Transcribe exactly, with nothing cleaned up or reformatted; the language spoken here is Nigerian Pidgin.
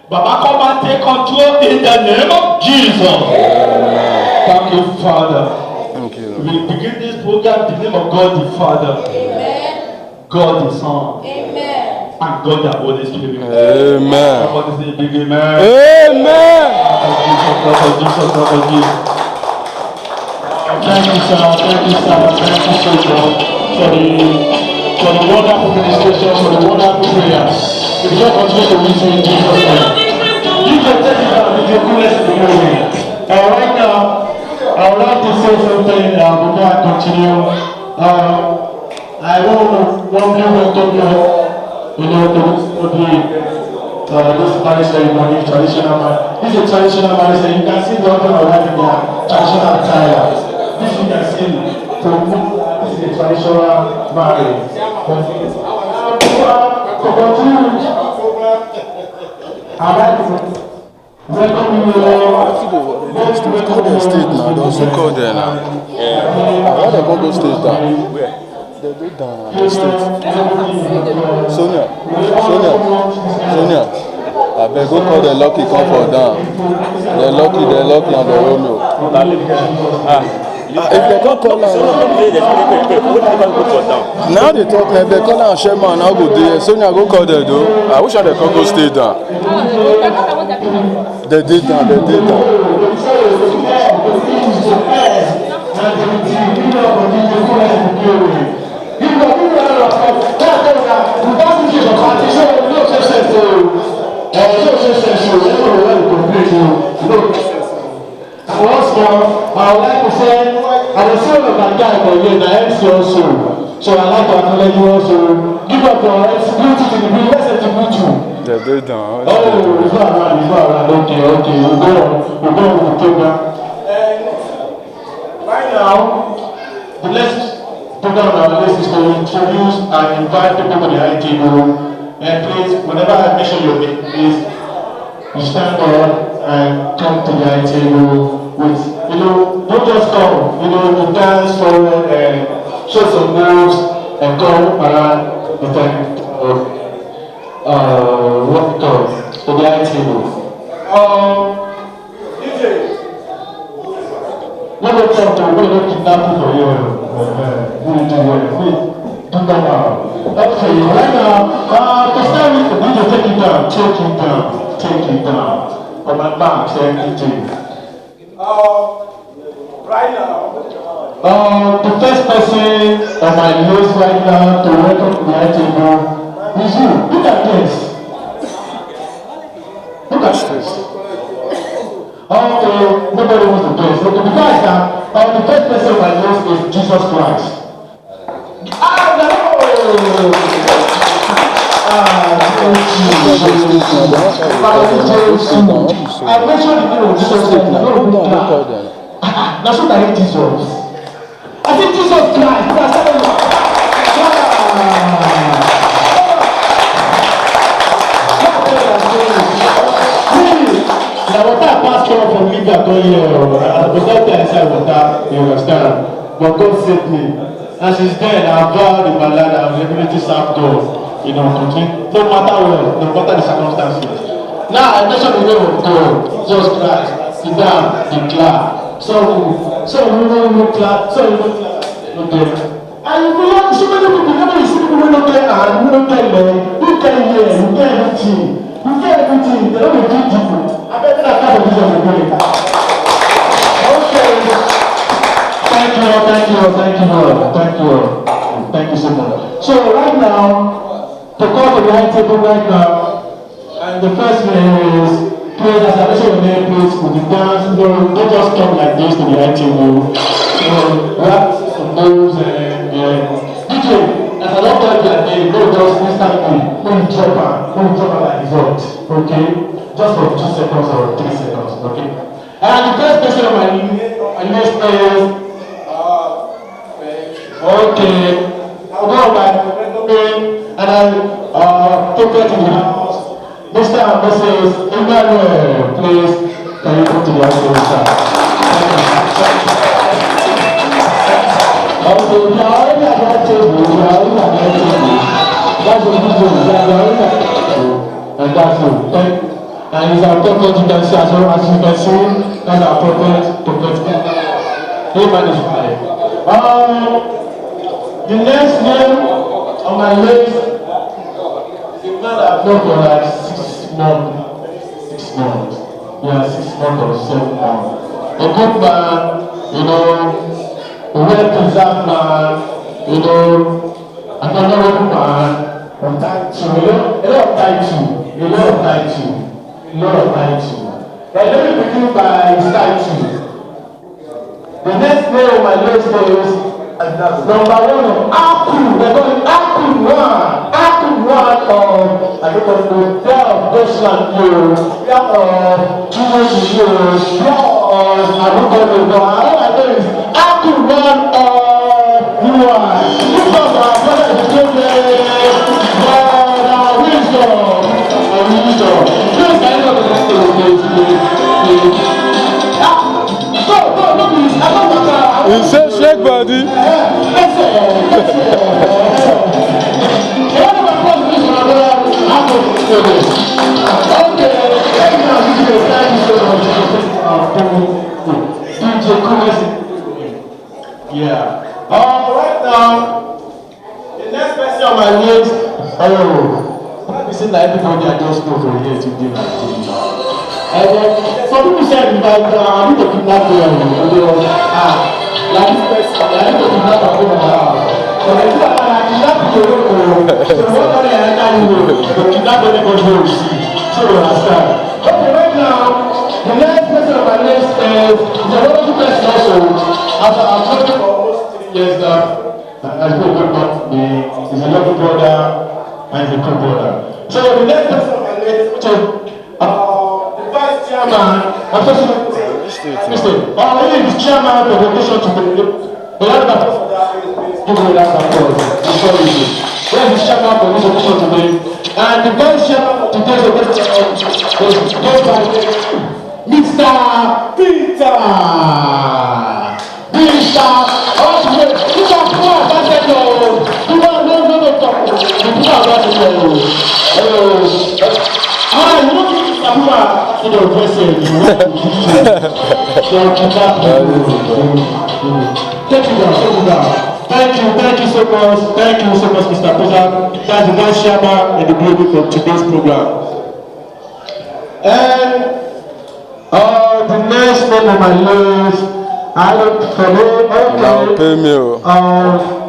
Baba, come and take control in the name of Jesus. Thank you, Father. Thank you, Lord. We begin this program in the name of God the Father, God the Son, and God the Holy Spirit. Amen. Somebody say big amen. Amen. Clap for Jesus, clap for Jesus, clap for Jesus. Thank you, sir. Thank you, sir. Thank you so much for the, for the wonderful ministration, for the wonderful prayers. May God continue to lead you in Jesus' name. You can take it out with your goodness in your way. Uh, right now, I would like to say something uh, before I continue. Uh, I want to warmly welcome you all, you know, to this, to the, uh, this marriage ceremony, traditional marriage. This is a traditional marriage, and you can see the husband and wife in their traditional attire. This you can see from this is a traditional marriage. But, uh, to continue, I like to welcome you all. Call dem stage now. Don soon call dem now. Ah, why dem come go stage down? Dem dey down now. Go stage. Sonia, Sonia, Sonia. Abeg go call dem Lucky come for down. Dem Lucky, dem Lucky and dem Romeo. Ah, if dem come call am. Now dey talk na if dem call am Shema, now go dey here. Sonia go call dem though. I wish I dey come go stage down. Dem dey down, dem dey down. Once more, I would like to say, I dey see one of my guy for here, na M C also. So I like to acknowledge you also. Give up your hands, beauty to the beauty, let's say to meet you. Dem dey down. Oh, it's not around, it's not around. Okay, okay, we go on, we go on with the program. Right now, the next program on our list is to introduce and invite people to the high table. And please, whenever I mention your name, please, you stand up and come to the high table with, you know, don't just come, you know, you dance forward and show some moves and come around the time of, uh, what we call the high table. Um, D J, no go talk o, no go kidnap you for here o. Eh, eh, we do well, we do normal. Okay, right now, uh, to start with, D J, take it down, take it down, take it down. On my back, say D J. Uh, right now, uh, the first person on my list right now to welcome to the high table is you. Look at this. Look at this. Okay, nobody wants to dress. Okay, before I start, uh, the first person on my list is Jesus Christ. Ah, no! Ah, thank you. Father, we praise you. I mentioned the name of Jesus Christ. I don't look back. Ah, ah, that's what I hate Jesus. I say Jesus Christ. That's what I Now, water pass come from liver come here. I go don die inside water, you understand? But God save me. And since then, I vowed in my life that I will definitely serve God. You know, continue. No matter what, no matter the circumstances. Now, I mention the name of God, Jesus Christ. Sit down, declare. So, so you know, you clap, so you know, clap. Okay. And you know, so many people, you know, you see people who don't get hand, who don't get leg, who get ear, who get everything, who get everything, they don't do people. I bet that kind of Jesus will do it. Okay. Thank you, thank you, thank you, thank you, thank you so much. So right now, to call for the high table right now, and the first name is, please, as I mentioned your name, please, with the dance, no, don't just come like this to the high table. So, we have some moves and, uh, D J, as I don't tell you again, no, just instantly, no, you drop her, no, you drop her like this, okay? Just for two seconds or three seconds, okay? And the first person on my, on my list is, uh, okay, I'll go by, okay, and I, uh, take it to the house. Mister and Missus Emmanuel, please, can you come to the house, sir? Thank you. Okay, we are already at that table. We are already at that table. That's a good news. We are already at that table. Thank you. And he's our prophet, you can see as well as you can see, that's our prophet, prophet. He managed by. Um, the next name on my list, the man I've known for like six months. Six months. Yeah, six months or seven months. A good man, you know, a well preserved man, you know, an honorable man, a title, you know, a lot of title, a lot of title, a lot of title. But let me begin by his title. The next name on my list is number one of Aku. They call it Aku One. Aku One of, I don't know, Bell of Bushland, you. Bell of Jesus, you. Bell of, I don't know, but all I know is Aku One of you are. Look up our brother in the place. Brother Wisdom. Wisdom. Please, I don't know. Ah, He say shake body. Yeah. Uh, right now, the next person on my list, oh, let me see that everybody I just know from here to do my thing. And then some people said, like, uh, I need to kidnap them. You know, ah, like this person, I need to kidnap and go to my house. But I feel like I kidnap you, you know, so what can I enter you? Kidnap anybody you see. So you understand. Okay, right now, the next person on my list is, is a wonderful person also. As I've known him for almost three years now, and has been a good man to me. He's a lovely brother, and he's a good brother. So the next person on my list, which is uh, the vice chairman, I'm so sorry. Listen, uh, he is chairman for the mission today. A lot of applause for that. Give me that applause. I'm sorry. Where is chairman for this occasion today? And the vice chairman for today's occasion is goes by Mister Peter. Mister Ultimate. Peter Peter Ambassador. Peter no no no talk. Peter Ambassador. Hello. Ah, you know Mister Peter Ambassador president. Take it down, take it down. Thank you, thank you so much. Thank you so much, Mister Peter. That's the vice chairman in the building for today's program. And uh, the next name on my list, I don't for me. Now Okay. Pay me. Oh. Um,